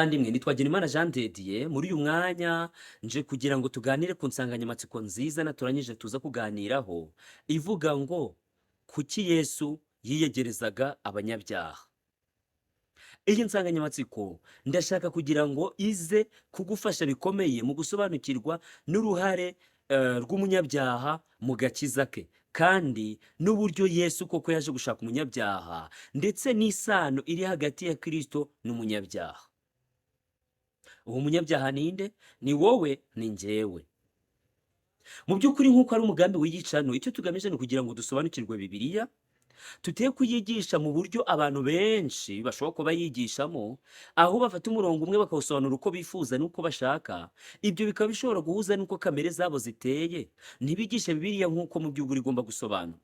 Bavandimwe, nitwa Genimana Jean de Dieu. Muri uyu mwanya nje kugira ngo tuganire ku nsanganyamatsiko nziza naturanyije tuza kuganiraho, ivuga ngo: "Kuki Yesu yiyegerezaga abanyabyaha?" Iyi nsanganyamatsiko ndashaka kugira ngo ize kugufasha bikomeye mu gusobanukirwa n'uruhare rw'umunyabyaha mu gakiza ke, kandi n'uburyo Yesu koko yaje gushaka umunyabyaha, ndetse n'isano iri hagati ya Kirisito n'umunyabyaha. Uwo munyabyaha ninde? Ni wowe, ni njyewe. Mu by'ukuri, nk'uko ari umugambi w'igicano, icyo tugamije ni ukugira ngo dusobanukirwe Bibiliya, tuteye kuyigisha mu buryo abantu benshi bashobora kuba bayigishamo, aho bafata umurongo umwe bakawusobanura uko bifuza n'uko bashaka. Ibyo bikaba bishobora guhuza n'uko kamere zabo ziteye, ntibigishe Bibiliya nk'uko mu by'ukuri igomba gusobanurwa.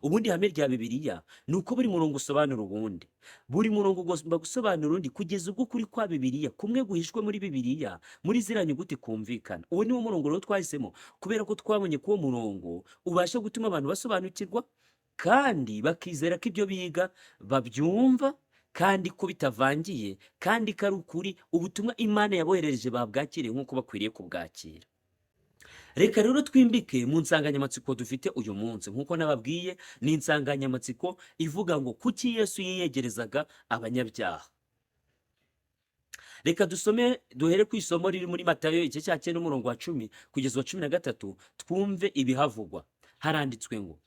Ubundi ihame rya Bibiliya ni uko buri murongo usobanura uwundi, buri murongo ugomba gusobanura undi, kugeza ubwo ukuri kwa Bibiliya kumwe guhishwe muri Bibiliya, muri ziriya nyuguti, kumvikana. Uwo ni wo murongo rero twahisemo, kubera ko twabonye ko uwo murongo ubasha gutuma abantu basobanukirwa kandi bakizera ko ibyo biga babyumva, kandi ko bitavangiye, kandi ko ari ukuri, ubutumwa Imana yaboherereje babwakiriye nk'uko bakwiriye kubwakira. Reka rero twimbike mu nsanganyamatsiko dufite uyu munsi. Nk'uko nababwiye, ni insanganyamatsiko ivuga ngo: "Kuki Yesu yiyegerezaga abanyabyaha?" Reka dusome, duhere ku isomo riri muri Matayo igice cya 9, umurongo wa 10 kugeza uwa 13, twumve ibihavugwa. Haranditswe ngo: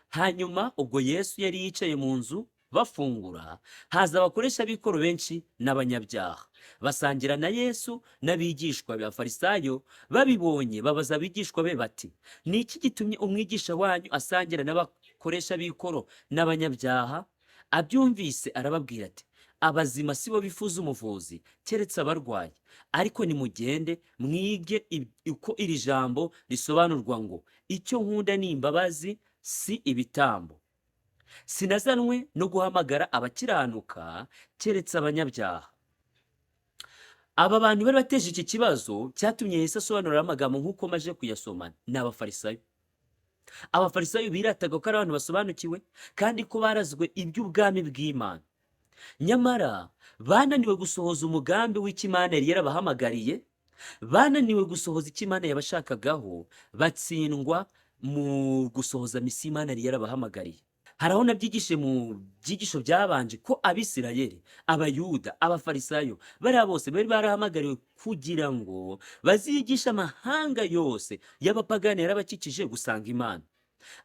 "Hanyuma ubwo Yesu yari yicaye mu nzu bafungura, haza abakoresha b'ikoro benshi n'abanyabyaha, basangira na Yesu n'abigishwa. B'Abafarisayo babibonye babaza abigishwa be bati: 'Ni iki gitumye umwigisha wanyu asangira n'abakoresha b'ikoro n'abanyabyaha?' Abyumvise arababwira ati: 'Abazima si bo bifuza umuvuzi, keretse abarwayi. Ariko nimugende mwige uko iri jambo risobanurwa ngo: Icyo nkunda ni imbabazi, si ibitambo. Sinazanwe no guhamagara abakiranuka, keretse abanyabyaha.'" Aba bantu bari bateje iki kibazo cyatumye Yesu asobanura amagambo nk'uko maje kuyasoma ni Abafarisayo. Abafarisayo birataga ko ari abantu basobanukiwe kandi ko barazwe iby'ubwami bw'Imana, nyamara bananiwe gusohoza umugambi w'icyo Imana yari yarabahamagariye, bananiwe gusohoza icyo Imana yabashakagaho, batsindwa mu gusohoza misiyo Imana yari yarabahamagariye. Hari aho nabyigishije mu byigisho byabanje ko Abisirayeli, Abayuda, Abafarisayo, bariya bose bari barahamagariwe kugira ngo bazigishe amahanga yose y'abapagani yarabakikije gusanga Imana,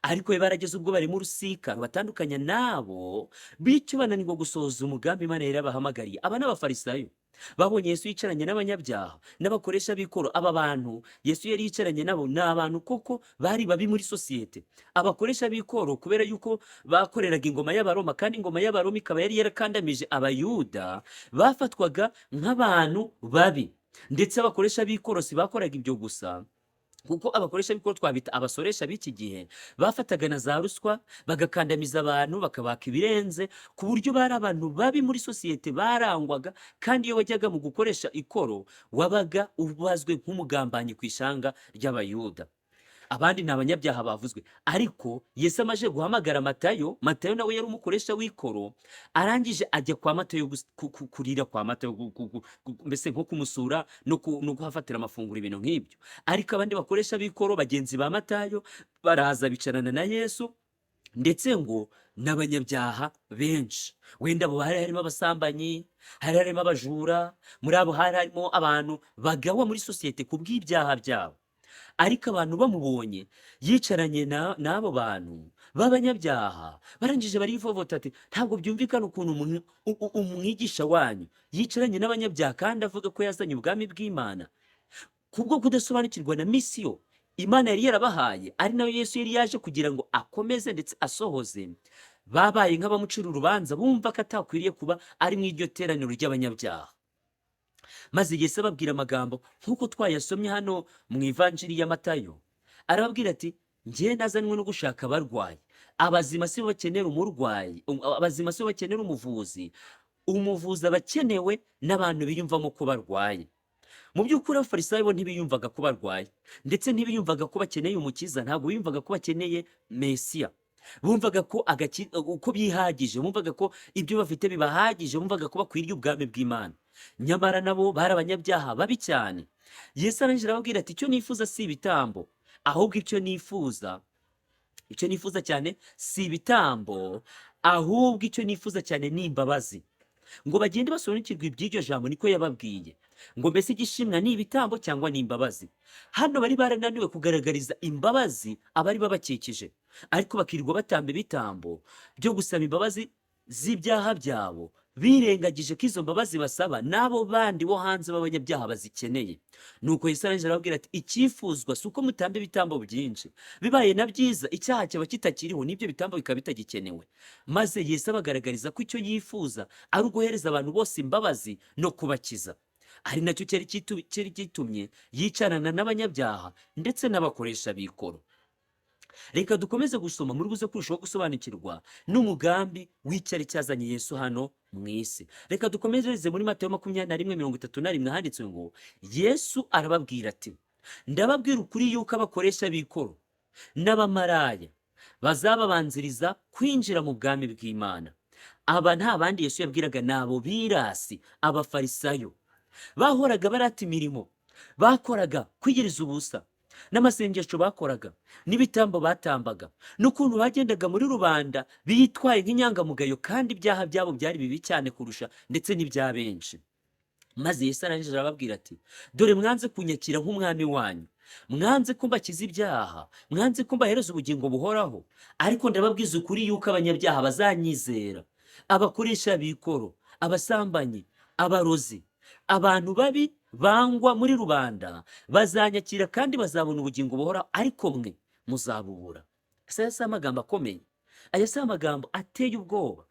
ariko bari barageze ubwo bari mu rusika rubatandukanya nabo, bityo bananirwa gusohoza umugambi Imana yari yarabahamagariye. Aba ni Abafarisayo babonye Yesu yicaranye n'abanyabyaha n'abakoresha b'ikoro. Aba bantu Yesu yari yicaranye nabo ni abantu koko bari babi muri sosiyete. Abakoresha b'ikoro, kubera yuko bakoreraga ingoma y'Abaroma, kandi ingoma y'Abaroma ikaba yari yarakandamije Abayuda, bafatwaga nk'abantu babi. Ndetse abakoresha b'ikoro si bakoraga ibyo gusa, kuko abakoresha b'ikoro twabita abasoresha b'iki gihe, bafataga na za ruswa, bagakandamiza abantu, bakabaka ibirenze, ku buryo bari abantu babi muri sosiyete barangwaga. Kandi iyo wajyaga mu gukoresha ikoro wabaga ubazwe nk'umugambanyi ku ishyanga ry'Abayuda. Abandi ni abanyabyaha bavuzwe. Ariko Yesu amaze guhamagara Matayo, Matayo nawe yari umukoresha w'ikoro, arangije ajya kwa Matayo kurira kwa Matayo, mbese nko kumusura no kuhafatira amafunguro, ibintu nk'ibyo. Ariko abandi bakoresha b'ikoro bagenzi ba Matayo baraza bicarana na Yesu, ndetse ngo n'abanyabyaha benshi. Wenda abo hari harimo abasambanyi, hari harimo abajura, muri abo hari harimo abantu bagawa muri sosiyete ku bw'ibyaha byabo. Ariko abantu bamubonye yicaranye n'abo bantu b'abanyabyaha, barangije barivovota ati: "Ntabwo byumvikana ukuntu umwigisha wanyu yicaranye n'abanyabyaha kandi avuga ko yazanye ubwami bw'Imana." Kubwo kudasobanukirwa na misiyo Imana yari yarabahaye, ari nayo Yesu yari yaje kugira ngo akomeze ndetse asohoze, babaye nk'abamucira urubanza, bumva ko atakwiriye kuba ari mu iryo teraniro ry'abanyabyaha. Maze Yesu ababwira amagambo nk'uko twayasomye hano mu Ivanjiri ya Matayo. Arababwira ati: "Njye nazanywe no gushaka abarwayi. Abazima si bo bakenera umurwayi, abazima si bo bakenera umuvuzi. Umuvuzi aba akenewe n'abantu biyumvamo ko barwaye." Mu by'ukuri, Abafarisayo bo ntibiyumvaga ko barwaye, ndetse ntibiyumvaga ko bakeneye umukiza, ntabwo biyumvaga ko bakeneye Mesiya. Bumvaga ko uko bihagije, bumvaga ko ibyo bafite bibahagije, bumvaga ko bakwiriye ubwami bw'Imana. Nyamara nabo bari abanyabyaha babi cyane. Yesu arangije arababwira ati: "Icyo nifuza si ibitambo, ahubwo icyo nifuza cyane si ibitambo, ahubwo icyo nifuza cyane ni imbabazi." Ngo bagende basobanukirwe iby'iryo jambo, niko yababwiye ngo: "Mbese igishimwa ni ibitambo cyangwa ni imbabazi?" Hano bari barananiwe kugaragariza imbabazi abari babakikije, ariko bakirirwa batamba ibitambo byo gusaba imbabazi z'ibyaha byabo, birengagije ko izo mbabazi basaba n'abo bandi bo hanze b'abanyabyaha bazikeneye. Nuko Yesu arangije arababwira ati: "Icyifuzwa si uko mutamba ibitambo byinshi. Bibaye na byiza, icyaha cyaba kitakiriho, n'ibyo bitambo bikaba bitagikenewe." Maze Yesu abagaragariza ko icyo yifuza ari uguhereza abantu bose imbabazi no kubakiza, ari nacyo cyari gitumye yicarana n'abanyabyaha ndetse n'abakoresha b'ikoro. Reka dukomeze gusoma, muri buze kurushaho gusobanukirwa n'umugambi w'icyari cyazanye Yesu hano mu isi. Reka dukomereze muri Matayo 21:31, handitswe ngo: "Yesu arababwira ati: 'Ndababwira ukuri yuko abakoresha b'ikoro n'abamaraya bazababanziriza kwinjira mu bwami bw'Imana.'" Aba nta bandi Yesu yabwiraga, ni abo birasi, Abafarisayo bahoraga barata imirimo bakoraga, kwiyiriza ubusa n'amasengesho bakoraga n'ibitambo batambaga, n'ukuntu bagendaga muri rubanda bitwaye nk'inyangamugayo, kandi ibyaha byabo byari bibi cyane kurusha ndetse n'ibya benshi. Maze Yesu arangije arababwira ati: "Dore mwanze kunyakira nk'umwami wanyu, mwanze ko mbakiza ibyaha, mwanze ko mbahereza ubugingo buhoraho. Ariko ndababwiza ukuri yuko abanyabyaha bazanyizera, abakoresha b'ikoro, abasambanyi, abarozi, abantu babi bangwa muri rubanda bazanyakira kandi bazabona ubugingo buhoraho, ariko mwe muzabubura." Ese aya si amagambo akomeye? Aya si amagambo ateye ubwoba?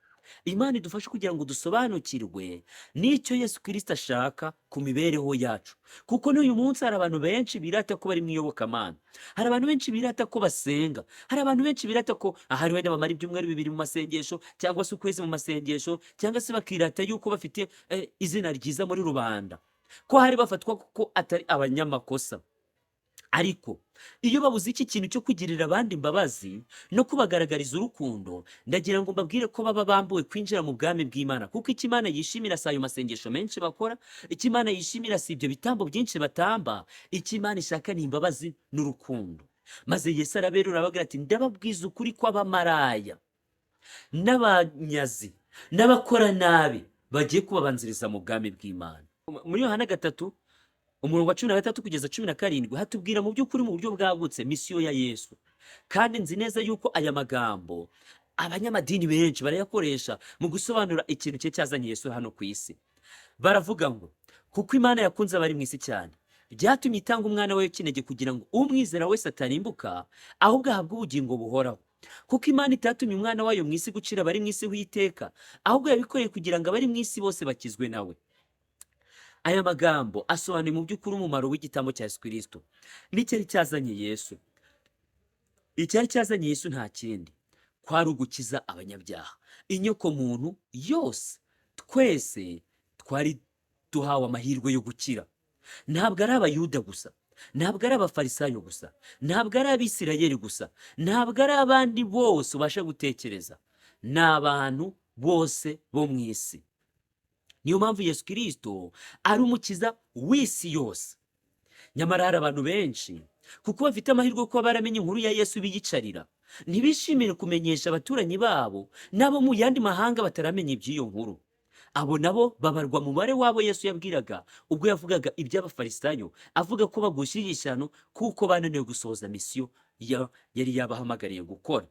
Imana idufashe kugira ngo dusobanukirwe n'icyo Yesu Kirisito ashaka ku mibereho yacu, kuko n'uyu munsi hari abantu benshi birata ko bari mu iyobokamana, hari abantu benshi birata ko basenga, hari abantu benshi birata ko ahari wenda bamara ibyumweru 2 mu masengesho, cyangwa se ukwezi mu masengesho, cyangwa se bakirata yuko bafite izina ryiza muri rubanda, ko hari bafatwa ko atari abanyamakosa. Ariko iyo babuze iki kintu cyo kugirira abandi imbabazi no kubagaragariza urukundo, ndagira ngo mbabwire ko baba bambuwe kwinjira mu bwami bw'Imana, kuko icyo Imana yishimira si ayo masengesho menshi bakora, icyo Imana yishimira si ibyo bitambo byinshi batamba, icyo Imana ishaka ni imbabazi n'urukundo. Maze Yesu araberura, arababwira ati: "Ndababwiza ukuri ko abamaraya n'abanyazi n'abakora nabi bagiye kubabanziriza mu bwami bw'Imana." Muri Yohana 3, umurongo wa 13 kugeza 17, hatubwira mu by'ukuri mu buryo bwagutse misiyo ya Yesu. Kandi nzi neza yuko aya magambo abanyamadini benshi barayakoresha mu gusobanura ikintu cye cyazanye Yesu hano ku isi. Baravuga ngo: "Kuko Imana yakunze abari mu isi cyane, byatumye itanga umwana we w'ikinege, kugira ngo umwizera wese atarimbuka, ahubwo ahabwe ubugingo buhoraho. Kuko Imana itatumye umwana wayo mu isi gucira abari mu isi w'iteka, ahubwo yabikoreye kugira ngo abari mu isi bose bakizwe nawe." Aya magambo asobanuye mu by'ukuri umumaro w'igitambo cya Yesu Kirisito n'icyari cyazanye Yesu. Icyari cyazanye Yesu nta kindi, kwari ugukiza abanyabyaha, inyoko muntu yose. Twese twari duhawe amahirwe yo gukira. Ntabwo ari Abayuda gusa, ntabwo ari Abafarisayo gusa, ntabwo ari Abisirayeli gusa, ntabwo ari abandi bose ubasha gutekereza, ni abantu bose bo mu isi. Niyo mpamvu Yesu Kirisito ari umukiza w'isi yose. Nyamara hari abantu benshi, kuko bafite amahirwe yo kuba baramenye inkuru ya Yesu, biyicarira, ntibishimire kumenyesha abaturanyi babo n'abo mu yandi mahanga bataramenya iby'iyo nkuru. Abo nabo babarwa mu mubare w'abo Yesu yabwiraga ubwo yavugaga iby'Abafarisayo, avuga ko bagushije ishyano kuko bananiwe gusohoza misiyo yari yabahamagariye gukora.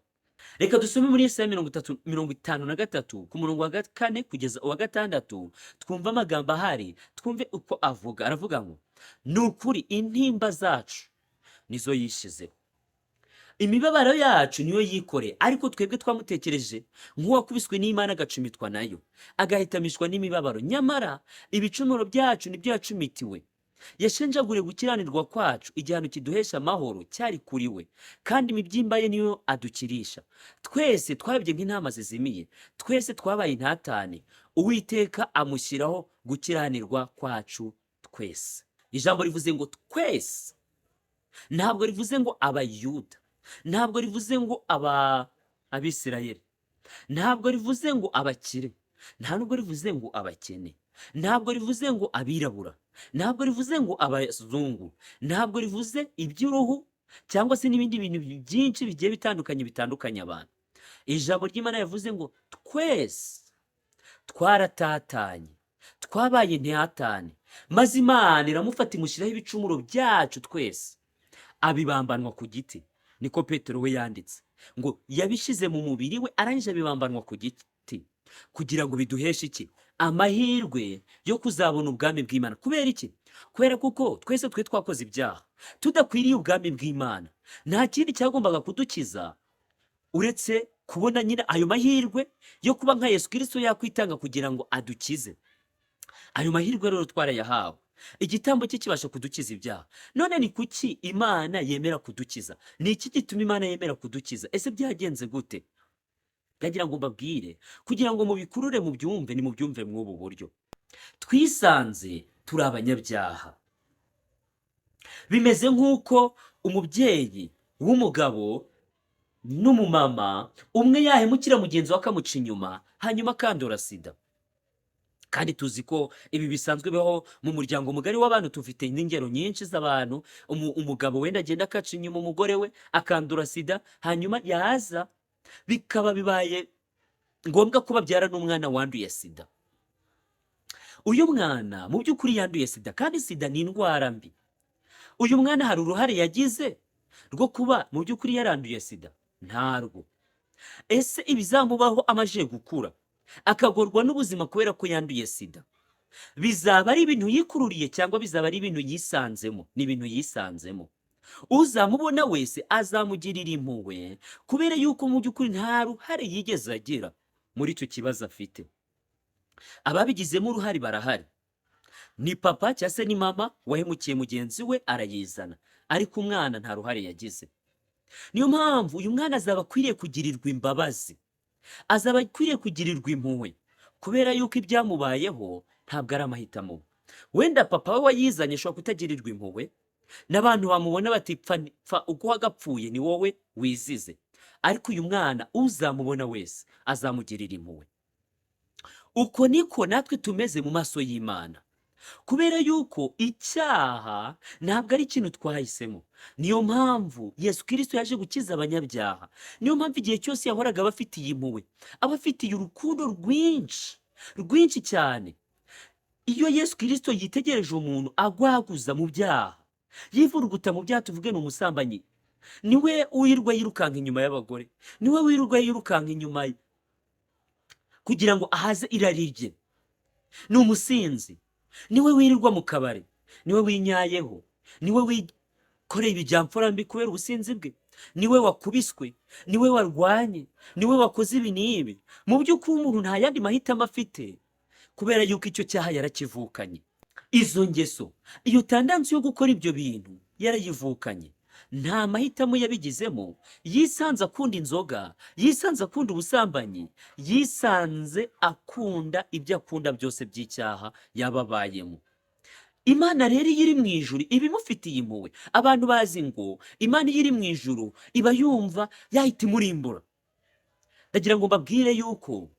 Reka dusome muri Yesaya 30, 53, ku murongo wa 4 kugeza uwa 6, twumve amagambo ahari, twumve uko avuga. Aravuga ngo: "Ni ukuri intimba zacu nizo yishizeho, imibabaro yacu niyo yikoreye, ariko twebwe twamutekereje nk'uwakubiswe n'Imana, agacumitwa nayo, agahitamishwa n'imibabaro. Nyamara ibicumuro byacu nibyo yacumitiwe, yashenjaguriwe gukiranirwa kwacu. Igihano kiduhesha amahoro cyari kuri we, kandi imibyimba ye niyo adukirisha. Twese twabye nk'intama zizimiye, twese twabaye intatane, Uwiteka amushyiraho gukiranirwa kwacu twese." Ijambo rivuze ngo twese, ntabwo rivuze ngo Abayuda, ntabwo rivuze ngo Abisirayeli, ntabwo rivuze ngo abakire, nta nubwo rivuze ngo abakene. Ntabwo rivuze ngo abirabura, ntabwo rivuze ngo abazungu, ntabwo rivuze iby'uruhu cyangwa se n'ibindi bintu byinshi bigiye bitandukanye bitandukanye abantu. Ijambo ry'Imana yavuze ngo twese twaratatanye, twabaye intatane, maze Imana iramufata imushyiraho ibicumuro byacu twese, abibambanwa ku giti. Niko Petero we yanditse ngo yabishyize mu mubiri we, arangije abibambanwa ku giti kugira ngo biduheshe iki? Amahirwe yo kuzabona ubwami bw'Imana. Kubera iki? Kubera kuko twese twe twakoze ibyaha tudakwiriye ubwami bw'Imana. Nta kindi cyagombaga kudukiza uretse kubona nyine ayo mahirwe yo kuba nka Yesu Kirisito yakwitanga kugira ngo adukize. Ayo mahirwe rero twarayahawe, igitambo cye kibasha kudukiza ibyaha. None ni kuki Imana yemera kudukiza? Ni iki gituma Imana yemera kudukiza? Ese byagenze gute? Ndagira ngo mbabwire kugira ngo mubikurure, mubyumve, ni mubyumve mw'ubu buryo. Twisanze turi abanyabyaha. Bimeze nk'uko umubyeyi w'umugabo n'umumama umwe yahemukira mugenzi we akamuca inyuma, hanyuma akandura sida. Kandi tuzi ko ibi bisanzwe bibaho mu muryango mugari w'abantu. Tufite n'ingero nyinshi z'abantu, umugabo wenda agenda akaca inyuma umugore we akandura sida, hanyuma yaza bikaba bibaye ngombwa ko babyara n'umwana wanduye sida. Uyu mwana mu by'ukuri yanduye sida, kandi sida ni indwara mbi. Uyu mwana hari uruhare yagize rwo kuba mu by'ukuri yaranduye sida? Ntarwo. Ese ibizamubaho amaze gukura akagorwa n'ubuzima kubera ko yanduye sida, bizaba ari ibintu yikururiye cyangwa bizaba ari ibintu yisanzemo? Ni ibintu yisanzemo. Uzamubona wese azamugirira impuhwe kubera yuko mu by'ukuri nta ruhare yigeze agira muri icyo kibazo afite. Ababigizemo uruhare barahari, ni papa cyangwa se ni mama wahemukiye mugenzi we arayizana, ariko umwana nta ruhare yagize. Niyo mpamvu uyu mwana azaba akwiriye kugirirwa imbabazi, azaba akwiriye kugirirwa impuhwe, kubera yuko ibyamubayeho ntabwo ari amahitamo. Wenda papa we wayizanye ashobora kutagirirwa impuhwe, n'abantu bamubona bati pfa, pfa uko wagapfuye, ni wowe wizize. Ariko uyu mwana uzamubona wese azamugirira impuhwe. Uko niko natwe tumeze mu maso y'Imana, kubera yuko icyaha ntabwo ari ikintu twahisemo. Niyo mpamvu Yesu Kirisito yaje gukiza abanyabyaha. Niyo mpamvu igihe cyose yahoraga abafitiye impuhwe, abafitiye urukundo rwinshi, rwinshi cyane. Iyo Yesu Kirisito yitegereje umuntu agwaguza mu byaha, yivuruguta mu byaha, tuvuge ni umusambanyi, niwe wirirwa yirukanka inyuma y'abagore, niwe wirirwa yirukanka inyuma ye kugira ngo ahaze irari rye, ni umusinzi, niwe wirirwa mu kabari, niwe winyayeho, niwe wikoreye ibijyamfura mbi kubera ubusinzi bwe, niwe wakubiswe, niwe warwanye, niwe wakoze ibi n'ibi. Mu by'ukuri umuntu nta yandi mahitamo afite, kubera yuko icyo cyaha yarakivukanye. Izo ngeso, iyo tendance yo gukora ibyo bintu yarayivukanye, nta mahitamo yabigizemo. Yisanze akunda inzoga, yisanze akunda ubusambanyi, yisanze akunda ibyo akunda byose by'icyaha yababayemo. Imana rero iyo iri mu ijuru iba imufitiye impuhwe. Abantu bazi ngo Imana iyo iri mu ijuru iba yumva yahita imurimbura. Ndagira ngo mbabwire yuko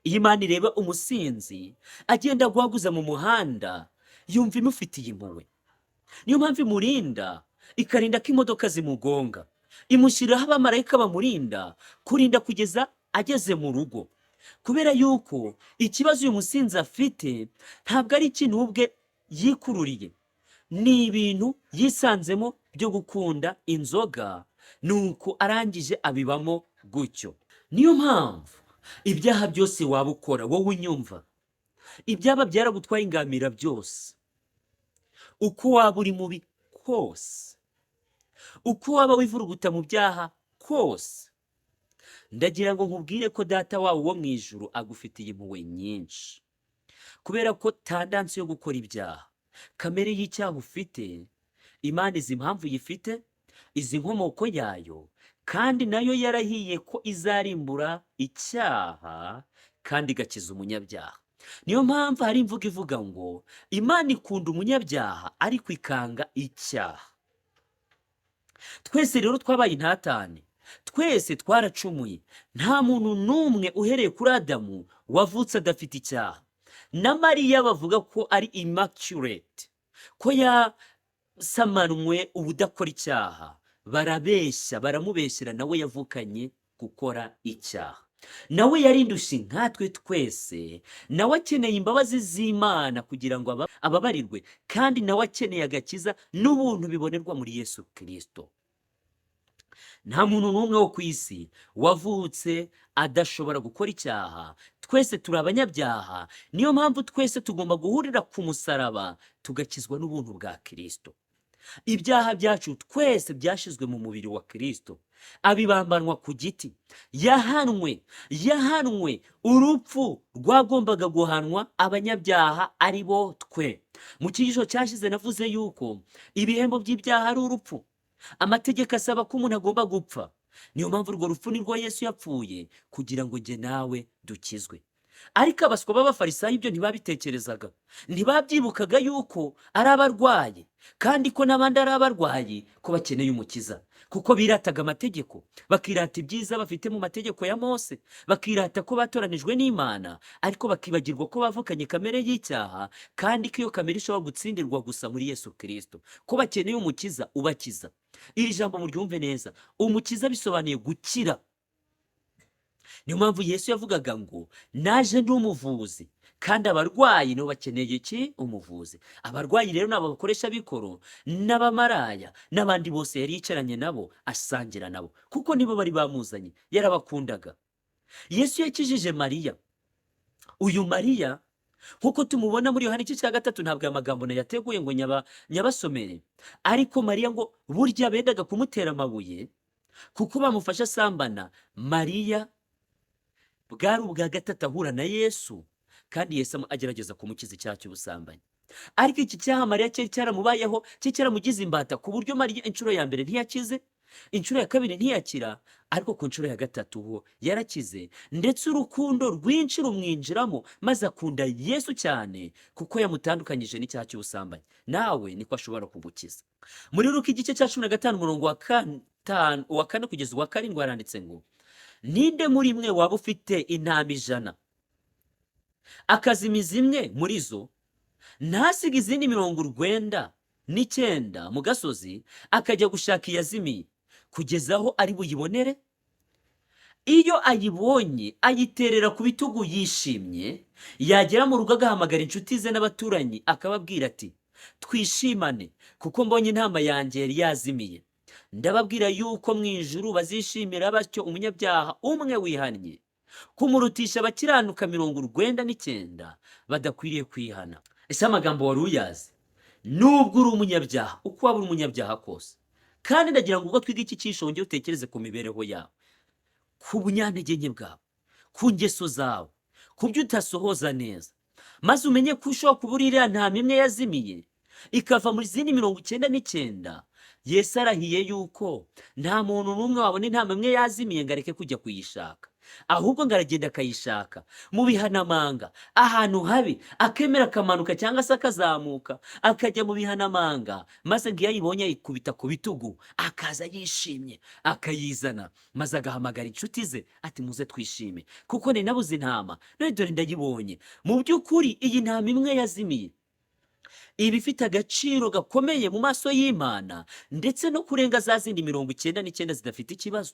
iyo Imana ireba umusinzi agenda agwaguza mu muhanda, yumva imufitiye impuhwe. Niyo mpamvu imurinda, ikarinda ko imodoka zimugonga, imushyiriraho abamarayika bamurinda kurinda kugeza ageze mu rugo, kubera yuko ikibazo uyu musinzi afite ntabwo ari ikintu ubwe yikururiye, ni ibintu yisanzemo byo gukunda inzoga, nuko arangije abibamo gutyo. Niyo mpamvu ibyaha byose waba ukora, wowe unyumva, ibyaba byaragutwaye ingamira byose, uko waba uri mubi kose, uko waba wivuruguta mu byaha kose, ndagira ngo nkubwire ko Data wawe wo mu ijuru agufitiye impuhwe nyinshi, kubera ko tendance yo gukora ibyaha, kamere y'icyaha ufite, Imana izi impamvu uyifite, izi inkomoko yayo, kandi nayo yarahiye ko izarimbura icyaha kandi igakiza umunyabyaha. Niyo mpamvu hari imvugo ivuga ngo Imana ikunda umunyabyaha ariko ikanga icyaha. Twese rero twabaye intatane, twese twaracumuye. Nta muntu n'umwe uhereye kuri Adamu wavutse adafite icyaha. Na Mariya bavuga ko ari immaculate, ko yasamanwe ubudakora icyaha, barabeshya, baramubeshyera, nawe yavukanye gukora icyaha. Nawe yarindushye nkatwe twese, nawe akeneye imbabazi z'Imana kugira ngo ababarirwe, kandi nawe akeneye agakiza n'ubuntu bibonerwa muri Yesu Kirisito. Nta muntu n'umwe wo ku isi wavutse adashobora gukora icyaha. Twese turi abanyabyaha, niyo mpamvu twese tugomba guhurira ku musaraba tugakizwa n'ubuntu bwa Kirisito. Ibyaha byacu twese byashyizwe mu mubiri wa Kirisito, abibambanwa ku giti. Yahanwe urupfu rwagombaga guhanwa abanyabyaha, ari bo twe. Mu cyigisho cyashize navuze yuko ibihembo by'ibyaha ari urupfu. Amategeko asaba ko umuntu agomba gupfa. Niyo mpamvu urwo rupfu nirwo Yesu yapfuye kugira ngo njye nawe dukizwe. Ariko abaswa b'Abafarisayo ibyo ntibabitekerezaga, ntibabyibukaga yuko ari abarwayi, kandi ko n'abandi ari abarwayi, ko bakeneye umukiza, kuko birataga amategeko, bakirata ibyiza bafite mu mategeko ya Mose, bakirata ko batoranijwe n'Imana, ariko bakibagirwa ko bavukanye kamere y'icyaha, kandi ko iyo kamere ishobora gutsindirwa gusa muri Yesu Kirisito, ko bakeneye umukiza ubakiza. Iri jambo muryumve neza: umukiza bisobanuye gukira. Niyo mpamvu Yesu yavugaga ngo naje ndi umuvuzi, kandi abarwayi nibo bakeneye iki? Umuvuzi. Abarwayi rero ni abo bakoresha b'ikoro n'abamaraya n'abandi bose yari yicaranye nabo, asangira nabo, kuko nibo bari bamuzanye. Yarabakundaga. Yesu yakijije Mariya. Uyu Mariya nk'uko tumubona muri Yohani igice cya 3, ntabwo aya magambo nayateguye ngo nyabasomere, ariko Mariya ngo burya bendaga kumutera amabuye kuko bamufashe asambana. Mariya bwari ubwa gatatu ahura na Yesu, kandi Yesu agerageza kumukiza icyaha cy'ubusambanyi. Ariko iki cyaha Mariya cyari cyaramubayeho, cyari cyaramugize imbata, ku buryo Mariya inshuro ya mbere ntiyakize, inshuro ya kabiri ntiyakira, ariko ku nshuro ya gatatu ho yarakize, ndetse urukundo rwinshi rumwinjiramo, maze akunda Yesu cyane kuko yamutandukanyije n'icyaha cy'ubusambanyi. Nawe niko ashobora kugukiza. Muri Luka igice cya 15, umurongo wa 5, uwa 4 kugeza uwa 7, haranditse ngo: "Ninde muri mwe waba ufite intama 100, akazimiza imwe muri zo, ntasiga izindi 99 mu gasozi, akajya gushaka iyazimiye kugeza aho ari buyibonere? Iyo ayibonye ayiterera ku bitugu yishimye. Yagera mu rugo agahamagara inshuti ze n'abaturanyi, akababwira ati: 'Twishimane, kuko mbonye intama yanjye yari yazimiye.' Ndababwira yuko mu ijuru bazishimira batyo umunyabyaha umwe wihannye, kumurutisha abakiranuka 99 badakwiriye kwihana." Ese amagambo wari uyazi? Nubwo uri umunyabyaha, uko waba uri umunyabyaha kose, kandi ndagira ngo ubwo twiga iki cyigisho wongere utekereze ku mibereho yawe, ku bunyantege nke bwawe, ku ngeso zawe, ku byo udasohoza neza, maze umenye ko ushobora kuba uri iriya ntama imwe yazimiye ikava mu zindi 99. Yesu arahiye yuko nta muntu n'umwe wabona intama imwe yazimiye ngo areke kujya kuyishaka, ahubwo ngo aragenda akayishaka mu bihanamanga, ahantu habi, akemera akamanuka cyangwa se akazamuka akajya mu bihanamanga, maze ngo iyo ayibonye ayikubita ku bitugu, akaza yishimye, akayizana, maze agahamagara inshuti ze ati: "Muze twishime, kuko nari nabuze intama, none dore ndayibonye." Mu by'ukuri iyi ntama imwe yazimiye iba ifite agaciro gakomeye mu maso y'Imana, ndetse no kurenga za zindi 99 zidafite ikibazo.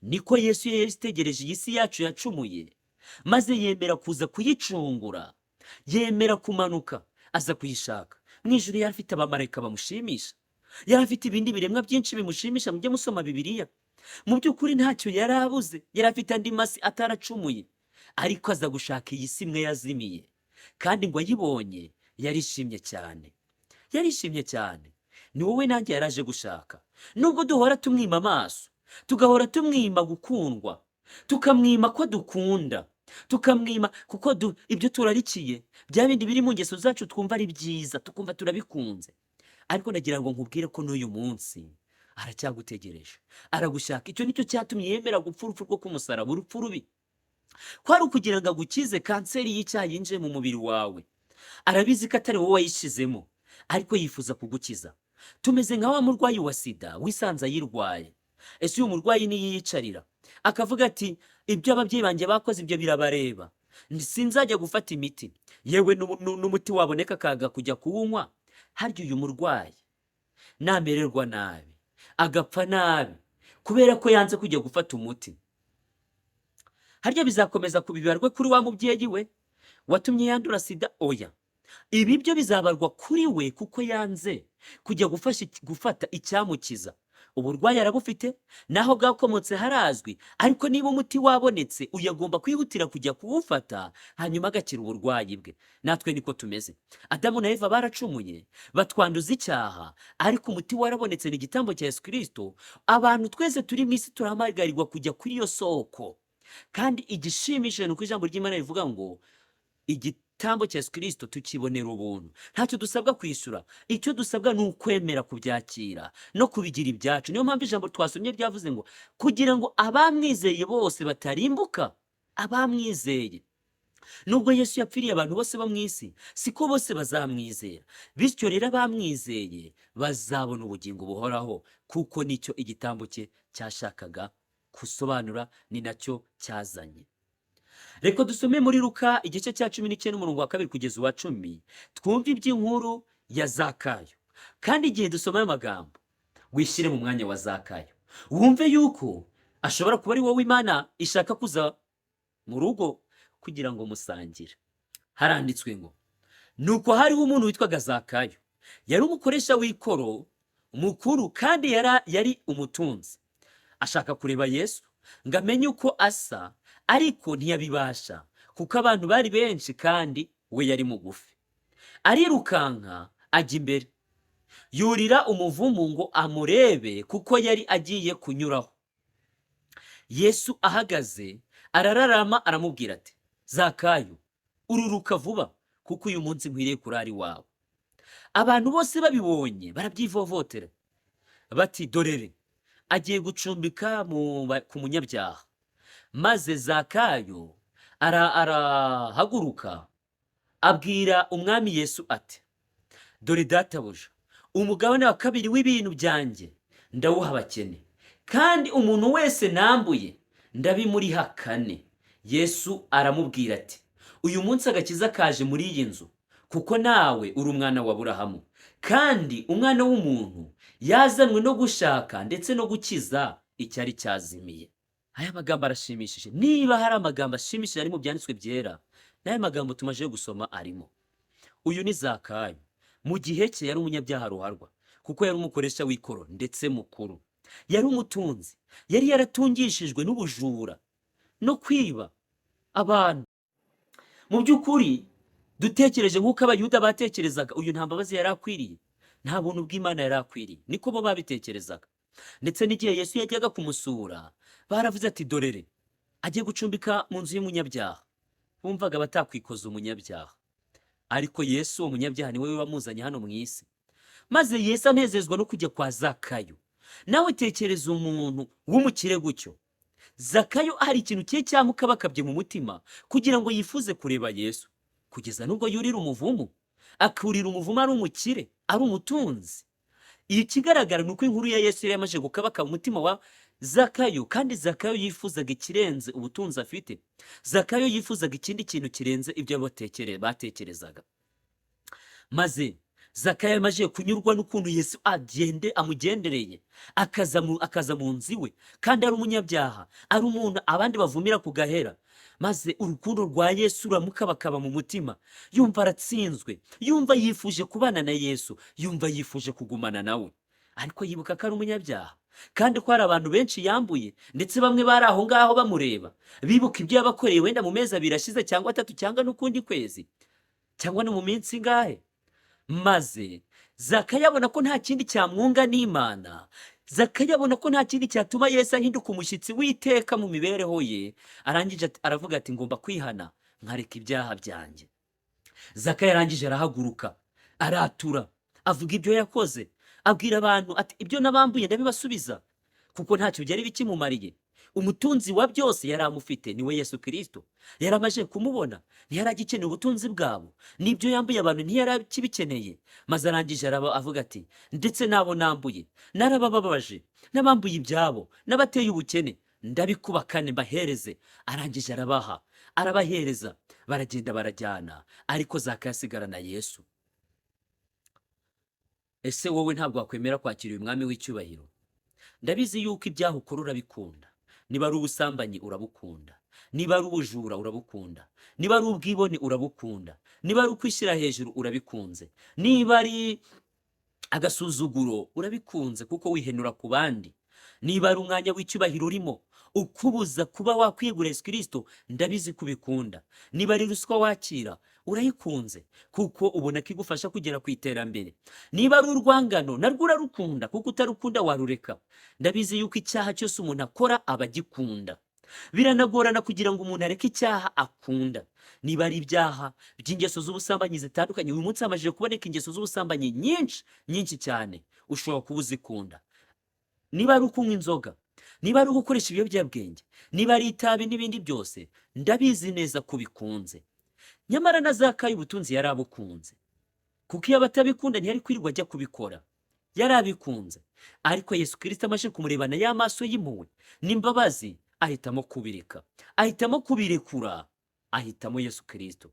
Niko Yesu yitegereje iyi si yacu yacumuye, maze yemera kuza kuyicungura, yemera kumanuka aza kuyishaka. Mu ijuru yari afite abamarayika bamushimisha, yari afite ibindi biremwa byinshi bimushimisha. Mujye musoma Bibiliya. Mu by'ukuri ntacyo yari abuze, yari afite andi masi ataracumuye, ariko aza gushaka iyi si imwe yazimiye, kandi ngo ayibonye yarishimye cyane, yarishimye cyane. Ni wowe nanjye yaraje gushaka, nubwo duhora tumwima amaso, tugahora tumwima gukundwa, tukamwima ko dukunda, tukamwima kuko ibyo turarikiye, bya bindi biri mu ngeso zacu twumva ari byiza, tukumva turabikunze. Ariko ndagira ngo nkubwire ko n'uyu munsi aracyagutegereje, aragushaka. Icyo nicyo cyatumye yemera gupfa urupfu rwo ku musaraba, urupfu rubi, kwari ukugira ngo agukize kanseri y'icyaha yinjiye mu mubiri wawe. Arabizi ko atari wowe wayishyizemo, ariko yifuza kugukiza. Tumeze nka wa murwayi wa sida wisanze ayirwaye. Ese uyu murwayi niyiyicarira akavuga ati: "Ibyo ababyeyi banjye bakoze ibyo birabareba"? Sinzajya gufata imiti, yewe n'umuti waboneka akaga kujya kuwunywa. Harya uyu murwayi namererwa nabi, agapfa nabi kubera ko yanze kujya gufata umuti, harya bizakomeza kubibarwe kuri wa mubyeyi we watumye yandura sida? Oya, ibi byo bizabarwa kuri we kuko yanze kujya gufata icyamukiza. Uburwayi arabufite, naho bwakomotse harazwi, ariko niba umuti wabonetse, uyu agomba kwihutira kujya kuwufata, hanyuma agakira uburwayi bwe. Natwe niko tumeze. Adamu na Eva baracumuye, batwanduza icyaha, ariko umuti warabonetse, ni igitambo cya Yesu Kirisito. Abantu twese turi mu isi turahamagarirwa kujya kuri iyo soko. Kandi igishimishije ni uko ijambo ry'Imana rivuga ngo igitambo cya Yesu Kirisito tukibonera ubuntu, ntacyo dusabwa kwishyura. Icyo dusabwa ni ukwemera kubyakira no kubigira ibyacu. Niyo mpamvu ijambo twasomye ryavuze ngo kugira ngo abamwizeye bose batarimbuka. Abamwizeye, nubwo Yesu yapfiriye abantu bose bo mu isi, siko bose bazamwizera. Bityo rero abamwizeye bazabona ubugingo buhoraho, kuko nicyo igitambo cye cyashakaga gusobanura, ni nacyo cyazanye. Reka dusome muri Luka igice cya 19, umurongo wa 2 kugeza uwa 10, twumve iby'inkuru ya Zakayo. Kandi igihe dusoma ayo magambo, wishyire mu mwanya wa Zakayo, wumve yuko ashobora kuba ari wowe Imana ishaka kuza mu rugo kugira ngo musangire. Haranditswe ngo: "Nuko hariho umuntu witwaga Zakayo, yari umukoresha w'ikoro mukuru, kandi yari umutunzi. Ashaka kureba Yesu ngo amenye uko asa, ariko ntiyabibasha kuko abantu bari benshi kandi we yari mugufi. Arirukanka ajya imbere, yurira umuvumu ngo amurebe, kuko yari agiye kunyuraho. Yesu ahagaze arararama, aramubwira ati: 'Zakayo, ururuka vuba, kuko uyu munsi nkwiriye kurara iwawe.' Abantu bose babibonye barabyivovotera bati: 'Dorere agiye gucumbika ku munyabyaha.' Maze Zakayo arahaguruka, abwira Umwami Yesu ati: 'Dore databuja, umugabane wa kabiri w'ibintu byanjye ndawuha abakene, kandi umuntu wese nambuye ndabimuriha kane.' Yesu aramubwira ati: 'Uyu munsi agakiza kaje muri iyi nzu, kuko nawe uri umwana wa Aburahamu. Kandi Umwana w'umuntu yazanwe no gushaka ndetse no gukiza icyari cyazimiye.'" Aya magambo arashimishije. Niba hari amagambo ashimishije ari mu Byanditswe Byera, n'aya magambo tumaze gusoma arimo. Uyu ni Zakayo. Mu gihe cye yari umunyabyaha ruharwa, kuko yari umukoresha w'ikoro ndetse mukuru. Yari umutunzi, yari yaratungishijwe n'ubujura no kwiba abantu. Mu by'ukuri, dutekereje nk'uko Abayuda batekerezaga, uyu nta mbabazi yari akwiriye, nta buntu bw'Imana yari akwiriye. Niko bo babitekerezaga. Ndetse n'igihe Yesu yajyaga kumusura, baravuze ati: "Dorere agiye gucumbika mu nzu y'umunyabyaha." Bumvaga batakwikoza umunyabyaha, ariko Yesu, uwo munyabyaha, niwe wamuzanye hano mu isi. Maze Yesu anezezwa no kujya kwa Zakayo. Nawe tekereza umuntu w'umukire gutyo, Zakayo, hari ikintu cye cyamukabakabye mu mutima kugira ngo yifuze kureba Yesu, kugeza n'ubwo yurira umuvumu, akurira umuvumu, ari umukire, ari umutunzi. Ikigaragara ni uko inkuru ya Yesu yari yamaze gukabaka mu mutima wa Zakayo, kandi Zakayo yifuzaga ikirenze ubutunzi afite. Zakayo yifuzaga ikindi kintu kirenze ibyo batekerezaga. Maze Zakayo yamaze kunyurwa n'ukuntu Yesu agende amugendereye, akaza mu nzu iwe, kandi ari umunyabyaha, ari umuntu abandi bavumira ku gahera. Maze urukundo rwa Yesu ruramukabakaba mu mutima, yumva aratsinzwe, yumva yifuje kubana na Yesu, yumva yifuje kugumana nawe. Ariko yibuka ko ari umunyabyaha, kandi ko hari abantu benshi yambuye, ndetse bamwe bari aho ngaho bamureba, bibuka ibyo yabakoreye wenda mu mezi 2 ashize, cyangwa 3, cyangwa n'ukundi kwezi, cyangwa no mu minsi ingahe. Maze Zakayo abona ko nta kindi cyamwunga n'Imana. Zakayo abona ko nta kindi cyatuma Yesu ahinduka umushyitsi w'iteka mu mibereho ye. Arangije aravuga ati: "Ngomba kwihana nkareka ibyaha byanjye." Zakayo arangije arahaguruka, aratura, avuga ibyo yakoze, abwira abantu ati: "Ibyo nabambuye ndabibasubiza," kuko ntacyo byari bikimumariye. Umutunzi wa byose yari amufite, niwe Yesu Kirisito. Yari amaze kumubona, ntiyari agikeneye ubutunzi bwabo, n'ibyo yambuye abantu ntiyari akibikeneye. Maze arangije araba avuga ati: "Ndetse n'abo nambuye, narabababaje, n'abambuye ibyabo, n'abateye ubukene, ndabikuba kane mbahereze." Arangije arabaha. Arabahereza, baragenda barajyana, ariko Zakayo asigarana Yesu. Ese wowe ntabwo wakwemera kwakira uyu mwami w'icyubahiro? Ndabizi yuko ibyaha ukora urabikunda. Niba ari ubusambanyi urabukunda, niba ari ubujura urabukunda, niba ari ubwibone urabukunda, niba ari ukwishyira hejuru urabikunze, niba ari agasuzuguro urabikunze kuko wihenura ku bandi, niba ari umwanya w'icyubahiro urimo ukubuza kuba wakwiyegurira Yesu Kirisito, ndabizi ko ubikunda. Niba ari ruswa wakira urayikunze kuko ubona ko igufasha kugera ku iterambere. Niba ari urwangano narwo urarukunda kuko utarukunda warureka. Ndabizi yuko icyaha cyose umuntu akora aba agikunda. Biranagorana kugira ngo umuntu areke icyaha akunda. Niba ari ibyaha by'ingeso z'ubusambanyi zitandukanye, uyu munsi hamajije kuboneka ingeso z'ubusambanyi nyinshi nyinshi cyane, ushobora kuba uzikunda. Niba ari ukunywa inzoga, niba ari ugukoresha ibiyobyabwenge, niba ari itabi n'ibindi byose, ndabizi neza ko ubikunze. Nyamara na Zakayo ubutunzi yari abukunze, kuko iyo abatabikunda ntiyari kwirirwa ajya kubikora. Yari abikunze, ariko Yesu Kirisito amaze kumurebana ya maso y'impuhwe n'imbabazi, ahitamo kubireka, ahitamo kubirekura, ahitamo Yesu Kirisito.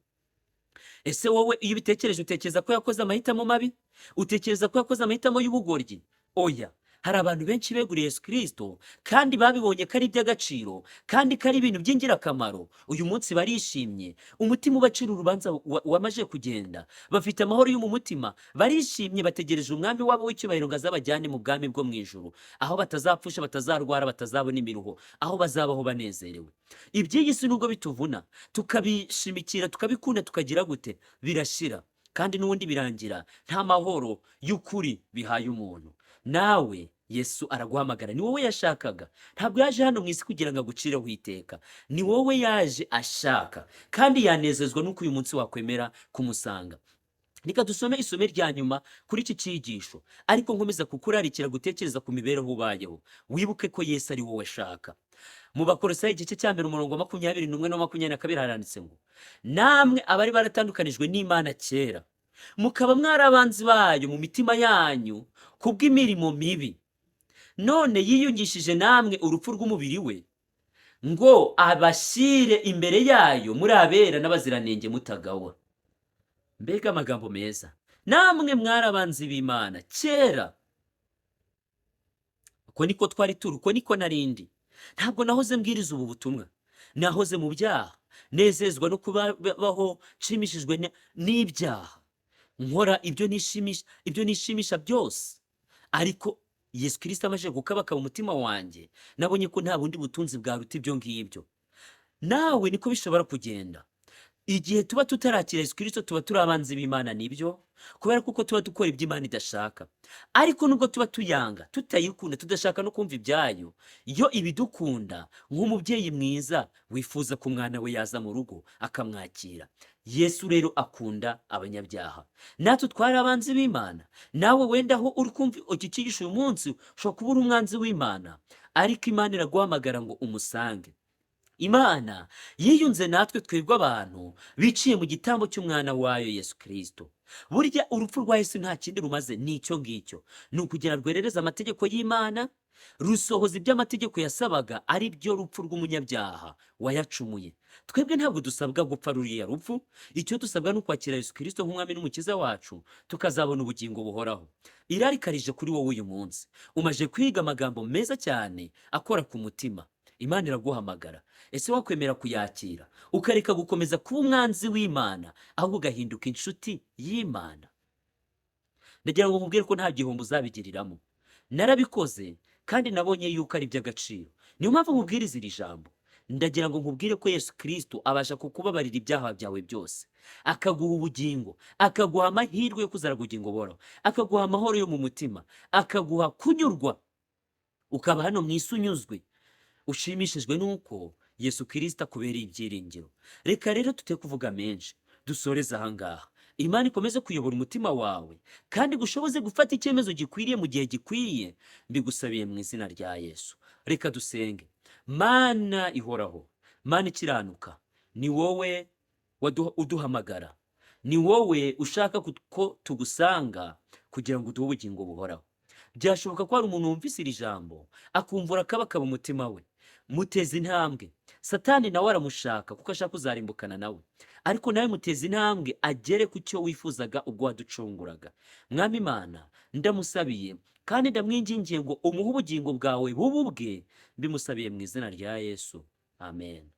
Ese wowe iyo ubitekereje utekereza ko yakoze amahitamo mabi? Utekereza ko yakoze amahitamo y'ubugoryi? Oya, hari abantu benshi beguriye Yesu Kirisito kandi babibonye ko ari iby'agaciro kandi ko ari ibintu by'ingirakamaro. Uyu munsi barishimye, umutima ubacira urubanza wamaze kugenda, bafite amahoro yo mu mutima, barishimye, bategereje umwami wabo w'icyubahiro ngo azabajyane mu bwami bwo mu ijuru, aho batazapfusha, batazarwara, batazabona imiruho, aho bazabaho banezerewe. Iby'iyi si nubwo bituvuna, tukabishimikira, tukabikunda, tukagira gute, birashira kandi n'ubundi birangira nta mahoro y'ukuri bihaye umuntu. Nawe Yesu araguhamagara, ni wowe yashakaga. Ntabwo yaje hano mu isi kugira ngo agucireho iteka, ni wowe yaje ashaka, kandi yanezezwa n'uko uyu munsi wakwemera kumusanga. Reka dusome isomo rya nyuma kuri iki cyigisho, ariko nkomeza kukurarikira gutekereza ku mibereho ubayeho, wibuke ko Yesu ari wowe ashaka. Mu Bakolosayi igice cya 1 umurongo wa 21 na 22 haranditse ngo: namwe abari baratandukanijwe n'Imana kera, mukaba mwari abanzi bayo mu mitima yanyu kubw'imirimo mibi, none yiyungishije namwe urupfu rw'umubiri we, ngo abashyire imbere yayo muri abera n'abaziranenge mutagawa. Mbega amagambo meza! Namwe mwari abanzi b'Imana kera. Uko niko twari turi, uko niko narindi. Ntabwo nahoze mbwiriza ubu butumwa, nahoze mu byaha, nezezwa no kubaho nshimishijwe n'ibyaha, nkora ibyo nishimisha byose. Ariko Yesu Kirisito amaze gukabakaba umutima wanjye, nabonye ko nta bundi butunzi bwaruta ibyo ngibyo. Nawe niko bishobora kugenda. Igihe tuba tutarakira Yesu Kirisito tuba turi abanzi b'Imana, nibyo, kubera kuko tuba dukora ibyo Imana idashaka. Ariko nubwo tuba tuyanga, tutayikunda, tudashaka no kumva ibyayo, yo ibidukunda nk'umubyeyi mwiza wifuza ko umwana we yaza mu rugo akamwakira. Yesu rero akunda abanyabyaha. Natwe twari abanzi b'Imana. Nawe wenda aho uri kumva iki cyigisho uyu munsi ushobora kuba uri umwanzi w'Imana, ariko Imana iraguhamagara ngo umusange. Imana yiyunze natwe twebwe abantu biciye mu gitambo cy'umwana wayo Yesu Kirisito. Burya urupfu rwa Yesu nta kindi rumaze, ni icyo ngicyo, ni ukugira rwerereze amategeko y'Imana, rusohoza ibyo amategeko yasabaga, ari byo rupfu rw'umunyabyaha wayacumuye. Twebwe ntabwo dusabwa gupfa ruriya rupfu, icyo dusabwa ni ukwakira Yesu Kirisito nk'umwami n'umukiza wacu, tukazabona ubugingo buhoraho. Irarikarije kuri wowe uyu munsi. Umaze kwiga amagambo meza cyane akora ku mutima. Imana iraguhamagara. Ese wakwemera kuyakira, ukareka gukomeza kuba umwanzi w'Imana, ahubwo ugahinduka inshuti y'Imana? Ndagira ngo nkubwire ko nta gihombo uzabigiriramo. Narabikoze kandi nabonye yuko ari iby'agaciro. Niyo mpamvu nkubwiriza iri jambo. Ndagira ngo nkubwire ko Yesu Kirisito abasha kukubabarira ibyaha byawe byose, akaguha ubugingo, akaguha amahirwe yo kuzara ubugingo buhoraho, akaguha amahoro yo mu mutima, akaguha kunyurwa, ukaba hano mu isi unyuzwe, ushimishijwe n'uko Yesu Kirisito akubereye ibyiringiro. Reka rero tute kuvuga menshi, dusoreze aha ngaha. Imana ikomeze kuyobora umutima wawe kandi gushoboze gufata icyemezo gikwiriye mu gihe gikwiye. Mbigusabiye mu izina rya Yesu. Reka dusenge. Mana ihoraho, Mana ikiranuka, ni wowe uduhamagara, ni wowe ushaka ko tugusanga kugira ngo uduhe ubugingo buhoraho. Byashoboka ko hari umuntu wumvise iri jambo akumvura akabakaba umutima we. Muteze intambwe. Satani nawe aramushaka kuko ashaka kuzarimbukana nawe, ariko nawe muteze intambwe agere ku cyo wifuzaga ubwo waducunguraga. Mwami Imana, ndamusabiye kandi ndamwingingiye ngo umuhe ubugingo bwawe bubu bwe. Mbimusabiye mu izina rya Yesu, amen.